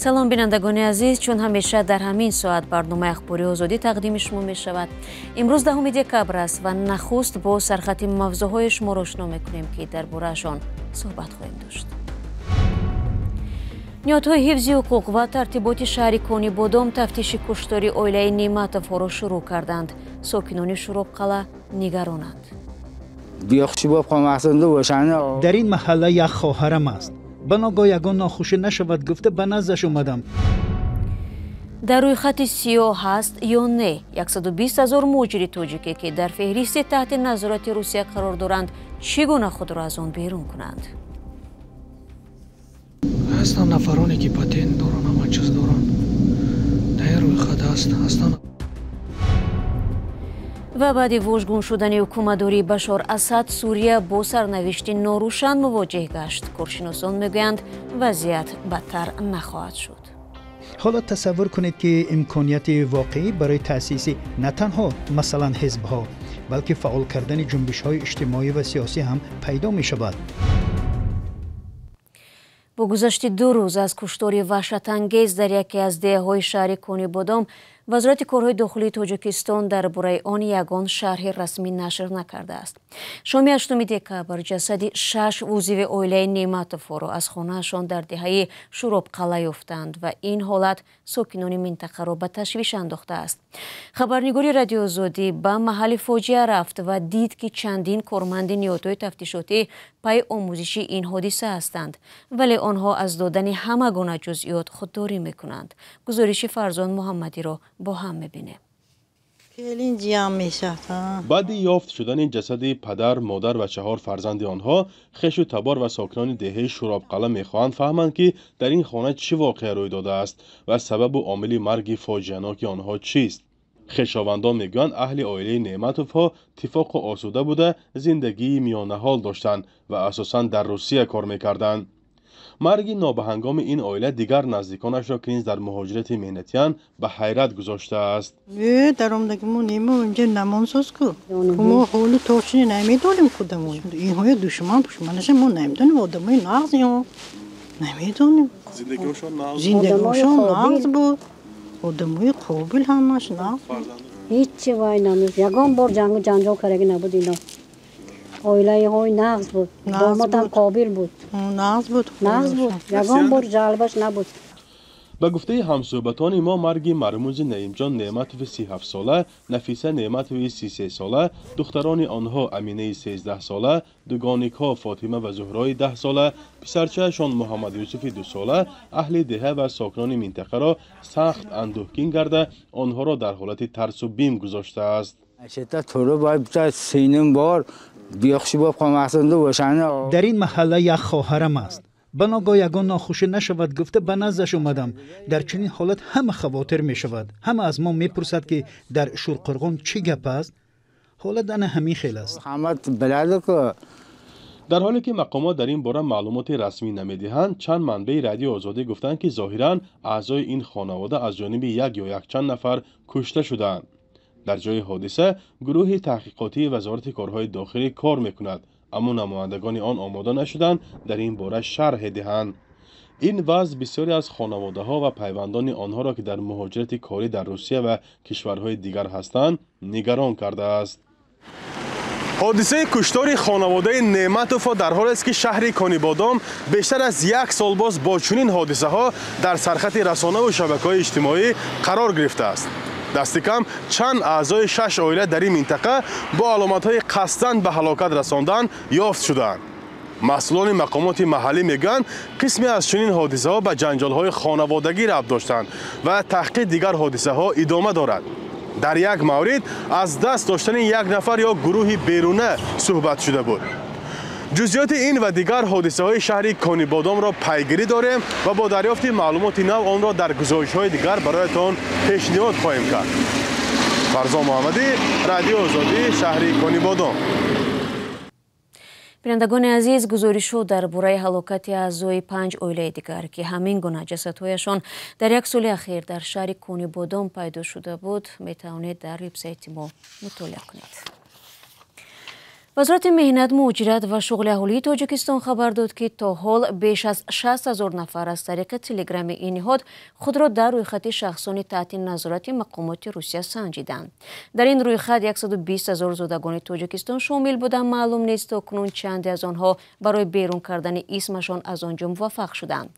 Салом, бинандагони азиз. Чун ҳамеша дар ҳамин соат барномаи Ахбори Озодӣ тақдими шумо мешавад. Имрӯз 10 декабр аст ва нахуст бо сархати мавзӯъҳои шуморо ошно мекунем, ки дар бораашон суҳбат хоҳем дошт. Ниҳодҳои ҳифзи ҳуқуқ ва тартиботи шаҳри Конибодом тафтиши куштори оилаи Неъматовҳоро шурӯъ карданд. Сокинони Шӯробқалъа нигаронанд. Дар ин маҳалла як хоҳарам аст. Ба ногоҳ ягон нохушӣ нашавад гуфта, ба наздаш омадам. Дар рӯйхати сиёҳ ҳаст ё не 120 ҳазор муҳоҷири тоҷике, ки дар феҳристи таҳти назорати Русия қарор доранд, чӣ гуна худро аз он берун кунанд? Ҳастанд нафароне, ки патент доранд, ҳама чиз доранд, дар ин рӯйхат ҳастанд. Ва баъди вожгун шудани ҳукуматдории Башор Асад, Сурия бо сарнавишти норӯшан мувоҷеҳ гашт. Коршиносон мегӯянд, вазъият бадтар нахоҳад шуд. Ҳоло тасаввур кунед, ки имконияти воқеӣ барои таъсиси на танҳо, масалан, ҳизбҳо, балки фаъол кардани ҷунбишҳои иҷтимоӣ ва сиёсӣ ҳам пайдо мешавад. Бо гузашти 2 рӯз аз куштори ваҳшатангез дар яке аз деҳаҳои шаҳри Конибодом, Вазорати корҳои дохилии Тоҷикистон дар бораи он ягон шарҳи расмӣ нашр накардааст. Шоми 8 декабр ҷасади шаш узви оилаи Неъматовҳоро аз хонаашон дар деҳаи Шӯробқалъа ёфтанд ва ин ҳолат сокинони минтақаро ба ташвиш андохтааст. Хабарнигори Радиоозодӣ ба маҳалли фоҷиа рафт ва дид, ки чандин корманди ниҳодҳои тафтишотӣ пайи омӯзиши ин ҳодиса ҳастанд, вале онҳо аз додани ҳама гуна ҷузъиёт худдорӣ мекунанд. Гузориши Фарзон Муҳаммадиро бо ҳам мебинем. Баъди ёфт шудани ҷасади падар, модар ва чаҳор фарзанди онҳо, хешу табор ва сокинони деҳаи Шӯробқалъа мехоҳанд фаҳманд, ки дар ин хона чӣ воқеа рӯй додааст ва сабабу омили марги фоҷианоки онҳо чист. Хешовандон мегӯянд, аҳли оилаи Неъматовҳо тифоқу осуда буда, зиндагии миёнаҳол доштанд ва асосан дар Русия кор мекарданд. Марги нобаҳангоми ин оила дигар наздиконашро, ки низ дар муҳоҷирати меҳнатиянд, ба ҳайрат гузоштааст. Даромдагимо немо инҷа намонсоз ку. Мо ҳолу точни намедонем худамон. Инҳоя душман пушманаша мо намедонем, одамои нағз инҳо. Намедонем. Зиндагиошон нағз. Зиндагиошон нағз буд. Одамои қобил ҳамаш нағз. Ҳеҷ вай намуд. Ягон бор ҷангу ҷанҷол кардаги набуд ино. Оилаҳои нағз буд, домодам қобил буд. Нағз буд. Нағз буд. Ягон бор ҷалбаш набуд. Ба гуфтаи ҳамсӯҳбатони мо, марги мармузи Наимҷон Неъматови 37-сола, Нафиса Неъматови 33-сола, духтарони онҳо Аминаи 13-сола, дугоникҳо Фотима ва Зуҳрои 10-сола, писарчаашон Муҳаммадюсуфи 2-сола аҳли деҳа ва сокинони минтақаро сахт андӯҳгин карда, онҳоро дар ҳолати тарсу бим гузоштааст. Дар ин маҳалла як хоҳарам аст. Ба ногоҳ ягон нохушӣ нашавад гуфта, ба наздаш омадам. Дар чунин ҳолат ҳама хавотир мешавад. Ҳама аз мо мепурсад, ки дар Шӯрқурғон чӣ гап аст. Ҳолат ана ҳамин хел аст. Дар ҳоле ки мақомот дар ин бора маълумоти расмӣ намедиҳанд, чанд манбаи Радиои Озодӣ гуфтанд, ки зоҳиран аъзои ин хонавода аз ҷониби як ё якчанд нафар кушта шудаанд. Дар ҷои ҳодиса гурӯҳи таҳқиқотии Вазорати корҳои дохилӣ кор мекунад, аммо намояндагони он омода нашуданд дар ин бора шарҳе диҳанд. Ин вазъ бисёре аз хонаводаҳо ва пайвандони онҳоро, ки дар муҳоҷирати корӣ дар Русия ва кишварҳои дигар ҳастанд, нигарон кардааст. Ҳодисаи куштори хонаводаи Неъматовҳо дар ҳолест, ки шаҳри Конибодом бештар аз як сол боз бо чунин ҳодисаҳо дар сархати расонаву шабакаҳои иҷтимоӣ қарор гирифтааст. Дасти кам чанд аъзои шаш оила дар ин минтақа бо аломатҳои қасдан ба ҳалокат расондан ёфт шудаанд. Масъулони мақомоти маҳаллӣ мегӯянд, қисме аз чунин ҳодисаҳо ба ҷанҷолҳои хонаводагӣ рабт доштанд ва таҳқиқ дигар ҳодисаҳо идома дорад. Дар як маврид аз даст доштани як нафар ё гурӯҳи беруна суҳбат шуда буд. Ҷузъиёти ин ва дигар ҳодисаҳои шаҳри Конибодомро пайгирӣ дорем ва бо дарёфти маълумоти нав онро дар гузоришҳои дигар бароятон пешниҳод хоҳем кард. Фарзон Муҳаммадӣ, Радиои Озодӣ, шаҳри Конибодом. Бинандагони азиз, гузоришҳо дар бораи ҳалокати аъзои панҷ оилаи дигар, ки ҳамин гуна ҷасадҳояшон дар як соли ахир дар шаҳри Конибодом пайдо шуда буд, метавонед дар вебсайти мо мутолиа кунед. Вазорати меҳнат, муҳоҷират ва шуғли аҳолии Тоҷикистон хабар дод, ки то ҳол беш аз 60 ҳазор нафар аз тариқи телеграми ин ниҳод худро дар рӯйхати шахсони таҳти назорати мақомоти Русия санҷиданд. Дар ин рӯйхат 120 ҳазор зодагони Тоҷикистон шомил буданд. Маълум нест, то кунун чанде аз онҳо барои берун кардани исмашон аз он ҷо муваффақ шуданд.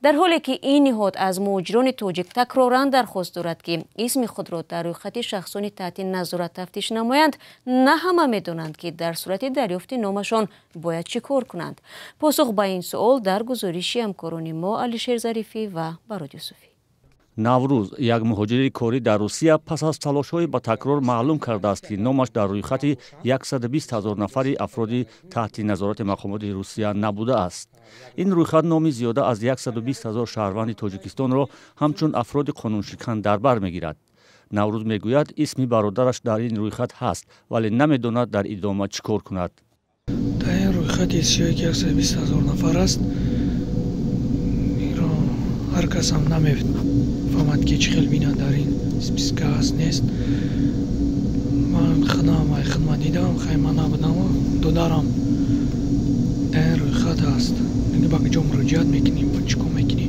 Дар ҳоле ки ин ниҳод аз муҳоҷирони тоҷик такроран дархост дорад, ки исми худро дар рӯйхати шахсони таҳти назорат тафтиш намоянд, на ҳама медонанд, ки дар сурати дарёфти номашон бояд чӣ кор кунанд. Посух ба ин суол дар гузориши ҳамкорони мо Алишер Зарифӣ ва Барод Юсуфӣ. Наврӯз, як муҳоҷири корӣ дар Русия, пас аз талошҳои ба такрор маълум кардааст, ки номаш дар рӯйхати 120 ҳазор нафари афроди таҳти назорати мақомоти Русия набудааст. Ин рӯйхат номи зиёда аз 120 ҳазор шаҳрванди Тоҷикистонро ҳамчун афроди қонуншикан дар бар мегирад. Наврӯз мегӯяд, исми бародараш дар ин рӯйхат ҳаст, вале намедонад дар идома чӣ кор кунад. Дар ин рӯйхати сиёҳе ки 120 ҳазор нафар аст, инро ҳар кас ҳам намефаҳмад, ки чӣ хел бинад, дар ин списка ҳаст, нест. Ман худам ай хидмат дидам, хай ман набудам, додарам дар ин рӯйхат ҳаст. Ба куҷо муроҷиат мекунӣ, ба чӣ кор мекунӣ,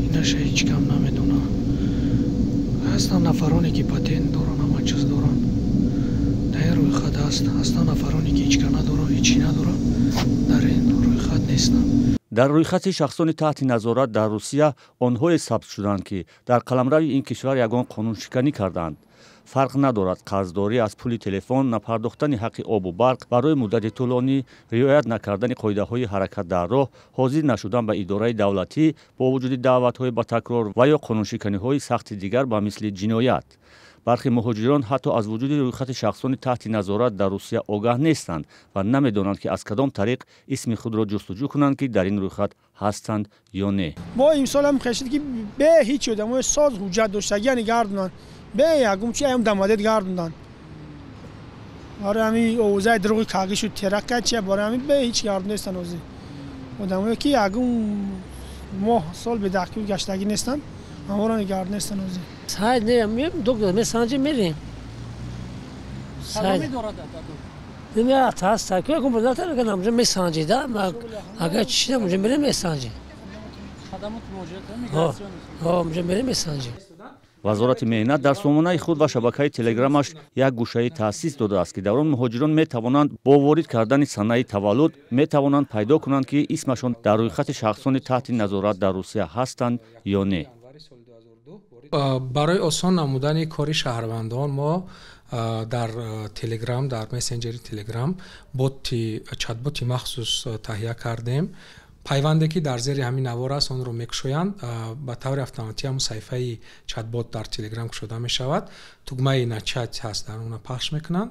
инаша ҳеҷ кам намедонад. Ҳастанд нафароне, ки патент доранд, ҳама чиз доранд, дар ин рӯйхат ҳаст. Ҳастанд нафароне, ки ҳеҷ ка надоранд, ҳеҷ чӣ надоранд, дар ин рӯйхат нестанд. Дар рӯйхати шахсони таҳти назорат дар Русия онҳое сабт шуданд, ки дар қаламрави ин кишвар ягон қонуншиканӣ карданд. Фарқ надорад: қарздорӣ аз пули телефон, напардохтани ҳаққи обу барқ барои муддати тӯлонӣ, риоят накардани қоидаҳои ҳаракат дар роҳ, ҳозир нашудан ба идораи давлатӣ бо вуҷуди даъватҳои ба такрор ва ё қонуншиканиҳои сахти дигар ба мисли ҷиноят. Бархи муҳоҷирон ҳатто аз вуҷуди рӯйхати шахсони таҳти назорат дар Русия огаҳ нестанд ва намедонанд, ки аз кадом тариқ исми худро ҷустуҷӯ кунанд, ки дар ин рӯйхат ҳастанд ё не. Мо имсолам хешид, ки бе ҳеҷ одамои соз ҳуҷҷат доштагияни гардонанд, бе ягум чи ам дамадед гардонанд. Барои ҳамин овозаи дурӯғи кагӣ шуд, теракка чия, барои ҳамин бе ҳеҷ гардон нестанд. Ҳозир одамое, ки ягум моҳ сол бедаҳкӣ гаштагӣ нестанд, ҳамонро нигард нестанд ҳозир. Сайд не, доктор месанҷи мерем. Сайд не, ҳаст, ку ягум натарканам, месанҷида, агар чӣ муҷа мерем месанҷи. Ҳо, муҷа мерем месанҷи. Вазорати меҳнат дар сомонаи худ ва шабакаи телеграмаш як гӯшаи таъсис додааст, ки дар он муҳоҷирон метавонанд бо ворид кардани санаи таваллуд метавонанд пайдо кунанд, ки исмашон дар рӯйхати шахсони таҳти назорат дар Русия ҳастанд ё не. Барои осон намудани кори шаҳрвандон мо дар телеграм, дар мессенҷери телеграм боти чатботи махсус таҳия кардем. Пайванде, ки дар зери ҳамин навор аст, онро мекушоянд, ба таври автоматӣ ҳамун саҳифаи чатбот дар телеграм кушода мешавад. Тугмаи «Начать» ҳаст, дар она пахш мекунанд.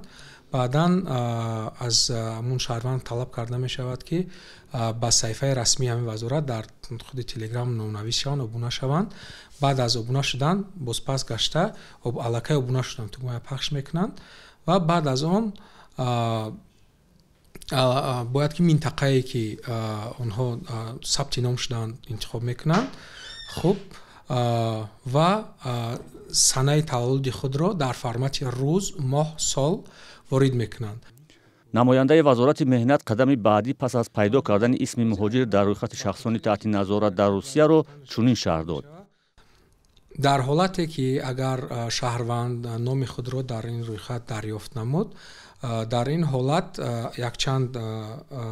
Баъдан аз ҳамун шаҳрванд талаб карда мешавад, ки ба саҳифаи расмии ҳамин вазорат дар худи телеграм номнавис шаванд, обуна шаванд. Баъд аз обуна шудан бозпас гашта, аллакай обуна шудан тугмая пахш мекунанд ва баъд аз он бояд ки минтақае, ки онҳо сабти ном шудаанд, интихоб мекунанд. Хуб, ва санаи таваллуди худро дар формати рӯз, моҳ, сол ворид мекунанд. Намояндаи вазорати меҳнат қадами баъдӣ пас аз пайдо кардани исми муҳоҷир дар рӯйхати шахсони таҳти назорат дар Русияро чунин шарҳ дод. Дар ҳолате ки агар шаҳрванд номи худро дар ин рӯйхат дарёфт намуд, дар ин ҳолат якчанд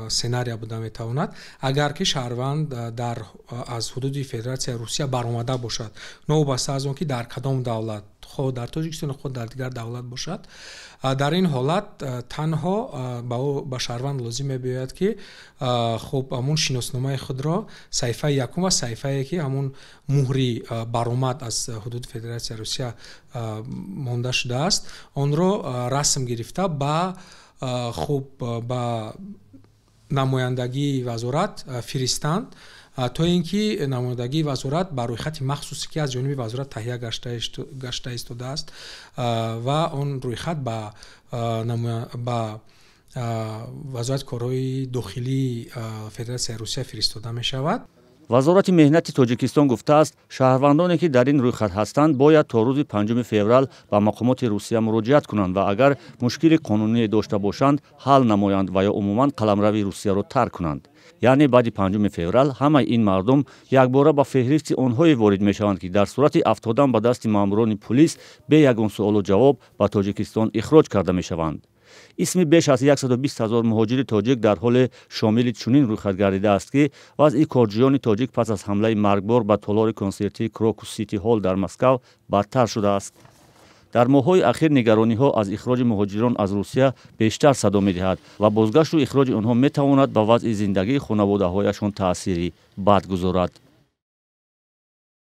сценария буда метавонад. Агар ки шаҳрванд дар аз ҳудуди Федератсияи Русия баромада бошад, новобаста аз он ки дар кадом давлат, хоҳ дар Тоҷикистон, хоҳ дар дигар давлат бошад, дар ин ҳолат танҳо ба шаҳрванд лозим мебиёяд, ки хуб, ҳамун шиносномаи худро, саҳифаи якум ва саҳифае, ки ҳамун муҳри баромад аз ҳудуди Федератсияи Русия монда шудааст, онро расм гирифта ба хуб, ба намояндагии вазорат фиристанд, то ин ки намояндагии вазорат ба рӯйхати махсусе, ки аз ҷониби вазорат таҳия гашта истодааст, ва он рӯйхат ба Вазорати корҳои дохилии Федератсияи Русия фиристода мешавад. Вазорати меҳнати Тоҷикистон гуфтааст, шаҳрвандоне ки дар ин рӯйхат ҳастанд, бояд то рӯзи 5 феврал ба мақомоти Русия муроҷиат кунанд ва агар мушкили қонуние дошта бошанд, ҳал намоянд ва ё умуман қаламрави Русияро тарк кунанд. Яъне баъди 5 феврал ҳамаи ин мардум якбора ба феҳристи онҳое ворид мешаванд, ки дар сурати афтодан ба дасти маъмурони пулис бе ягон суолу ҷавоб ба Тоҷикистон ихроҷ карда мешаванд. Исми беш аз 120 ҳазор муҳоҷири тоҷик дар ҳоле шомили чунин рӯйхат гардидааст, ки вазъи корҷӯёни тоҷик пас аз ҳамлаи маргбор ба толори консертии Крокус Сити Ҳол дар Москав бадтар шудааст. Дар моҳҳои ахир нигарониҳо аз ихроҷи муҳоҷирон аз Русия бештар садо медиҳад ва бозгашту ихроҷи онҳо метавонад ба вазъи зиндагии хонаводаҳояшон таъсири бад гузорад.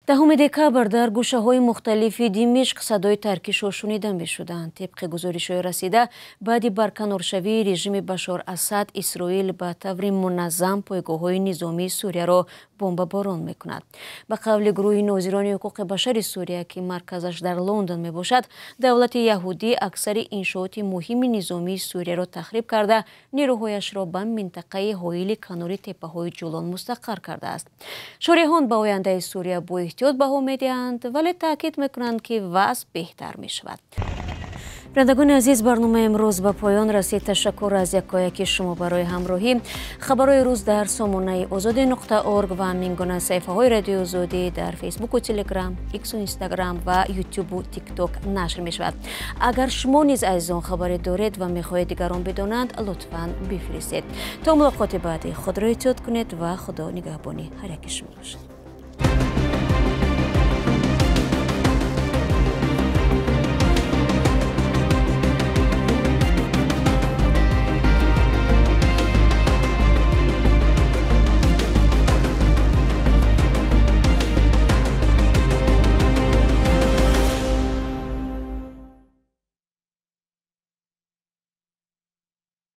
10 декабр дар гӯшаҳои мухталифи Димишқ садои таркишҳо шунида мешуданд. Тибқи гузоришҳои расида, баъди барканоршавии режими Башор Асад, Исроил ба таври муназзам пойгоҳҳои низомии Сурияро бомбаборон мекунад. Ба қавли гурӯҳи нозирони ҳуқуқи башари Сурия, ки марказаш дар Лондон мебошад, давлати яҳудӣ аксари иншооти муҳими низомии Сурияро тахриб карда, нерӯҳояшро ба минтақаи ҳоили канори теппаҳои Ҷулон мустақар кардааст. Шореҳон ба ояндаи Сурия бо эҳтиёт баҳо медиҳанд, вале таъкид мекунанд, ки вазъ беҳтар мешавад. Бинандагони азиз, барномаи имрӯз ба поён расид. Ташаккур аз якояки шумо барои ҳамроҳӣ. Хабарҳои рӯз дар сомонаи озодӣ.орг ва ҳамингуна саҳифаҳои Радиои Озодӣ дар Фейсбуку Телеграм, Иксу Инстаграм ва Ютубу Тикток нашр мешавад. Агар шумо низ азизон хабаре доред ва мехоҳед дигарон бидонанд, лутфан бифиристед. То мулоқоти баъдӣ худро эҳтиёт кунед ва Худо нигаҳбони ҳар яки шумо бошад.